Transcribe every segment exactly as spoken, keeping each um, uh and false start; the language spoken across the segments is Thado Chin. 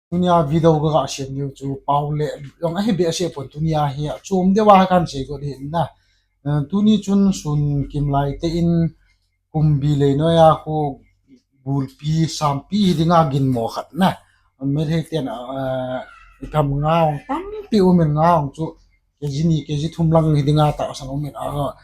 Tunia video ka ga sem diu chu pau le jong ahi behseh pon, tunia hi achom deuva kan sei got hi na. Eh, tuni chun sun kim lai te in Kumbi lei noiya khu gulpi sampi hi dinga ginmo khat na. Meitei ten, eh, ipi ham nga hung tampi um in, nga hung chu K G ni, K G thum lang hi dinga tahsan um in, a,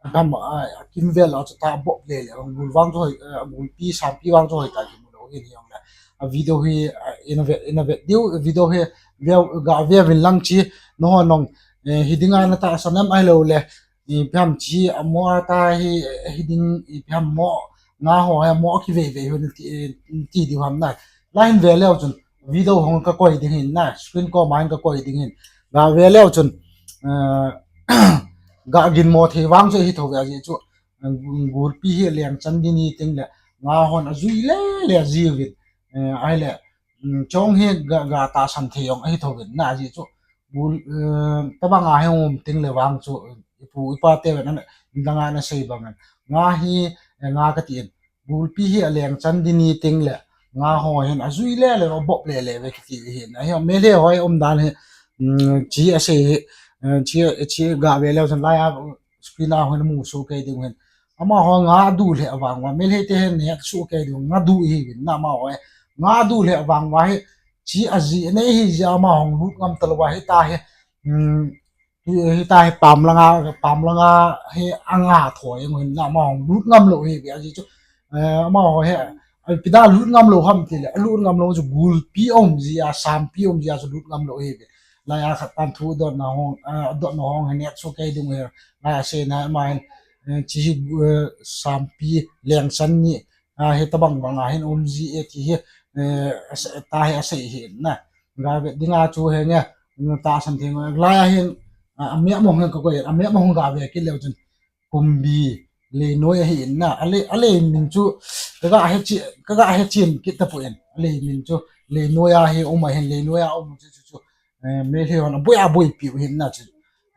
a gam, a, a kim vel a chu ta bop le le, a gul vang chu hoi, a gulpi sampi vang chu hoi ta kimu lou hin hi jong le. A video hi, a, ina vet, ina vet diu, video hi, view, ga view vin lang chi, nahon jong, eh, hi dinga na tahsan em ahilou le, ipi ham chi, a mo a ta hi, hi ding, ipi ham mo, nga ho hi mo kivei vei hun ti, ti diu ham na. Lai hin ve leu chun, video hung ka koi ding hin na, screen koma hin ka koi ding hin. Ga ve leu chun, eh, ga ginmo thei vang chu hi tho ve a ji chu, eh, gulpi hi leng chan di ni ting le, nga hon a jui le le a ji vin, eh, ai le, mm, chong hi ga, ga tahsan thei jong ahi tho vin na ji chu, gul, eh, tabang a hi um ting le vang chu, ipu ipa te ven an, dang a na sei bang an. Nga hi, eh, nga ka ti in, gulpi hi a leng chan di ni ting le, nga ho hin a jui le le, a bop le le ve kiti hin. A hi, Meitei ho um dan hi, mm, chi a sei hi, eh, chi, chi ga ve leu chun lai a screen a hin mu su kei ding hin. Ama ho nga du le vang va, Meitei te hin he su kei ding nga du hi vin na ama ho. Nga du le vang va hi, chi a ji ne hi ji ama hung lut ngam ta lou va hi ta hi. Mm, Hi, hita hi pam langa, pam langa hi anga thoi ang hin na ama hung lut ngam lou hi ve a ji chu. Eh, ama ho hi, a pida lut ngam lou ham ti le, a lut ngam lou chu gulpi um ji a, sampi um ji a chu lut ngam lou hi ve. Lai a khat pan thu dot na hong, eh, dot na hong hin et su kei ding hi. Lai a sei na ama hin, eh, chi hi, eh, sampi leng chan ni, a, hi tabang bang a hin um ji e ti hi, eh, a se-, ta hi a sei hi na. Ga ve dinga chu he nge, na tahsan thei nge. Lai a hin, a, a meh mong hin ka koi, a meh mong ga ve kit leu chun, Kumbi lei noi ahi in na. A lei, a lei min chu, ka ga he chi, ka ga he chin kit ta pu in. A lei min chu, lei noi a hi um a hin, lei noi a um chu, chu, chu. Eh, Meitei hon a boi a boipi u hin na chu.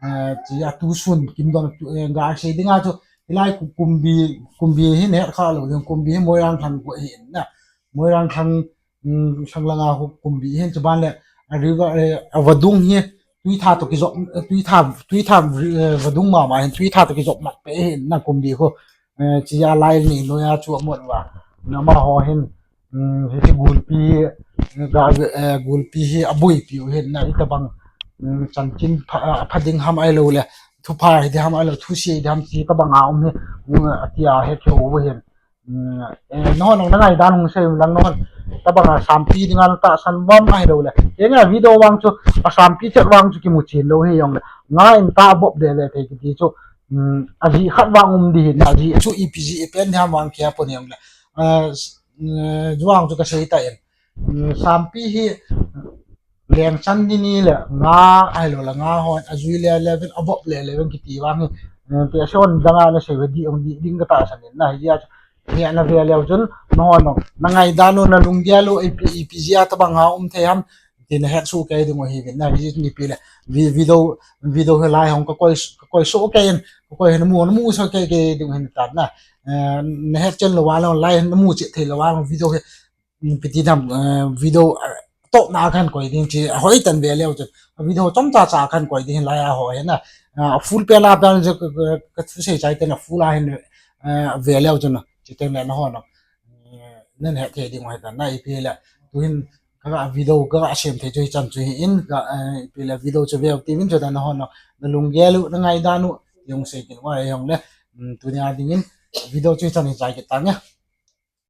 Eh, chi a tu sun, kim don tu, eh, ga sei dinga chu, hilai ku-, Kumbi, Kumbi hin het kha lou ding, Kumbi hi Moirang thang ko hin na. Moirang thang, mm, thang langa hu Kumbi hin chu ban le, a river, eh, a vadung hi, tui tha to kijop, eh, tui tha, tui tha, eh, vadung mama hin, tui tha to kijop mat pe hin na Kumbi hu. Eh, chi a lai ni noi a chu a mot va. Na ama ho hin, mm, hi ti gulpi, ga, eh, gulpi hi a boipi u hin na itabang, mm, chanchin pha, a pha ding ham ahilou le, thupha hi di ham ahilou, thusi di ham chi tabang a um hi, mm, a ti a he keu u hin. Mm, eh, nahon nang na ngai dan hung sei lang nahon. Tabang a sampi dinga na tahsan bom ahilou le. Kei nga video vang chu, a sampi chet vang chu kimu chin lou hi jong le. Nga in ta bop de le thei kiti chu. Mm, a ji khat vang um di hin, a ji chu ipi ji ipen ham vang kia pon jong le. Eh, s-, eh, juang chu ka sei ta in. Mm, sampi hi leng chan di ni le nga ahilou le nga hon a jui le le vin a bop le le vin kiti vang hi, eh, ti a son dang a na sei ve di ong di ding ka tahsan in na hi a chu. Hi a na ve leu chun nahon nang na ngai dan u na lunggel u ipi, ipi ji a tabang a um thei ham ti na het su kei ding u hi vin na hi ni pi le vi-, video, video hi lai hung ka koi, ka koi su kei in, ka koi hin mu, mu su kei kei ding hin ta na. Eh, na het chen lou va lou lai hin mu che thei lou va lou video hi, mm, piti dam, eh, video, eh, to na kan koi ding chi, a hoi tan ve leu chun. A video chom cha cha kan koi ding lai a ho he na. Ah, full pe la pe je ka, ka, ka thu sei chai te na full a hin, eh, ve leu chun. Chi te na na ho na. Eh, nen he te ding ho he ta na ipi le. Tu hin ka ga video ka ga sem thei chu hi chan chu hi in ka, eh, ipi le video chu ve ti min chu ta na ho na. Na lunggel u, na ngai dan u. Jong sei kin wa jong le. Mm, tunia ding in video chu hi chan hi chai kit ta nge.